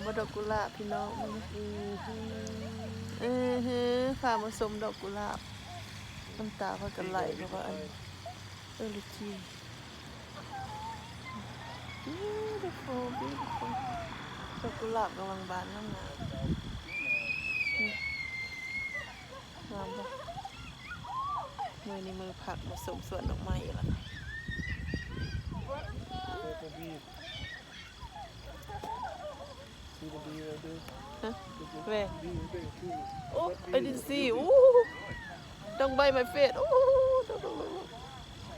ມາດອກກຸຫຼາບພີ່ນ້ອງ ອືຮຶ ອືຮຶ ພາມາຊົມດອກກຸຫຼາບ ນ້ຳຕາພາກັນໄຫຼ ເພາະວ່າອັນ ເອີລິຈີ beautiful beautiful ດອກກຸຫຼາບກຳລັງບານງາມໆ ງາມບໍ່? ມື້ນີ້ມື້ພັກ ມາຊົມສວນດອກໄມ້ລະ See the bee right there? ຮະ? Where? Bee right there, too. Oh, I didn't see. Ooh. Don't bite my feet. Ooh.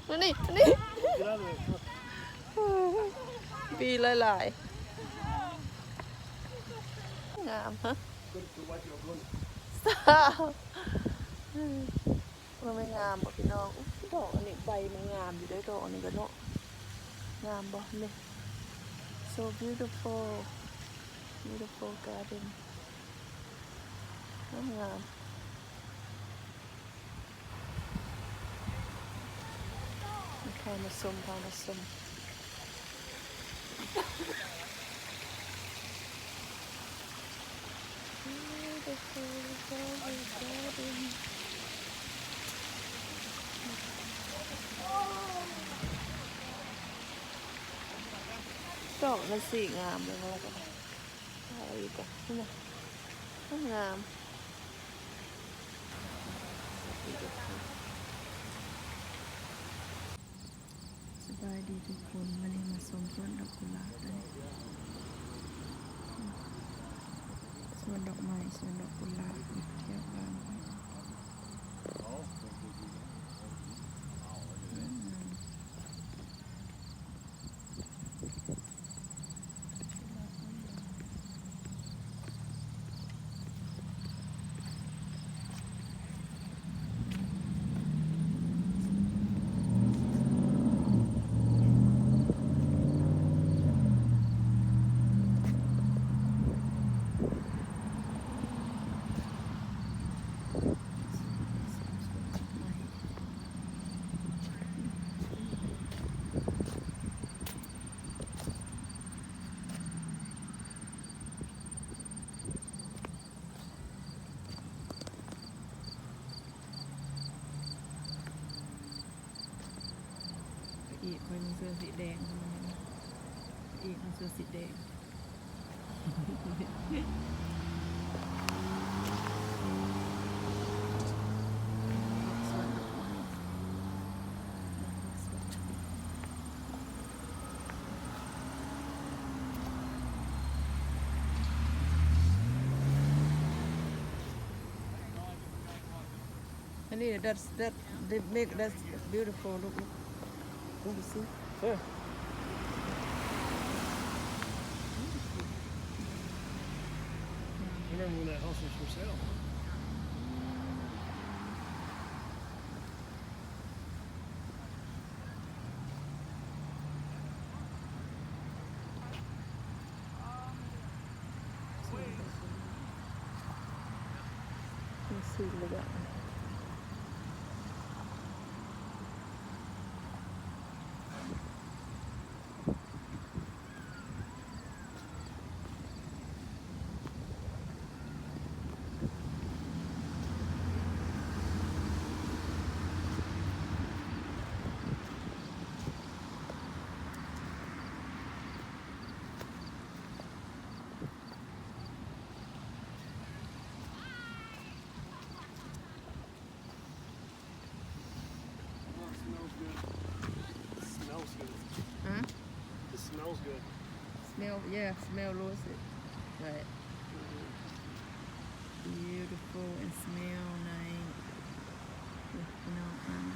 ມານີ້ ມານີ້ Get out of there. ບີຫຼາຍໆ ງາມ ຮະ? ມັນບໍ່ງາມບໍ່ພີ່ນ້ອງ? ອຸ້ຍ ດອກອັນນີ້ໃບມັນງາມຢູ່ເດ້ ດອກອັນນີ້ກະເນາະ ງາມບໍ່ນີ້? So beautiful beautiful garden ງາມໆ ພາມາຊົມ ພາມາຊົມ. ດອກມັນສີງາມເລີຍ ອີກ ນີ້ນະ ງາມ. ສະບາຍດີທຸກຄົນ ມື້ນີ້ມາຊົມສວນດອກກຸຫຼາບເດີ ສວນດອກໄມ້ ສວນດອກກຸຫຼາບຢູ່ແຖວບ້ານ. ອີກ ຂ້ອຍນຸ່ງເສື້ອສີແດງ ອີກ ນຸ່ງເສື້ອສີແດງ. ອັນນີ້ that's, that, they make, that's beautiful. Look, look. Look, you see? Yeah. Remember when that house was for sale? Oh, it smells good. It smells good. Huh? It smells good. Smell, yeah, smell rose. Right. Mm-hmm. Beautiful and smell nice. ພີ່ນ້ອງ ງາມ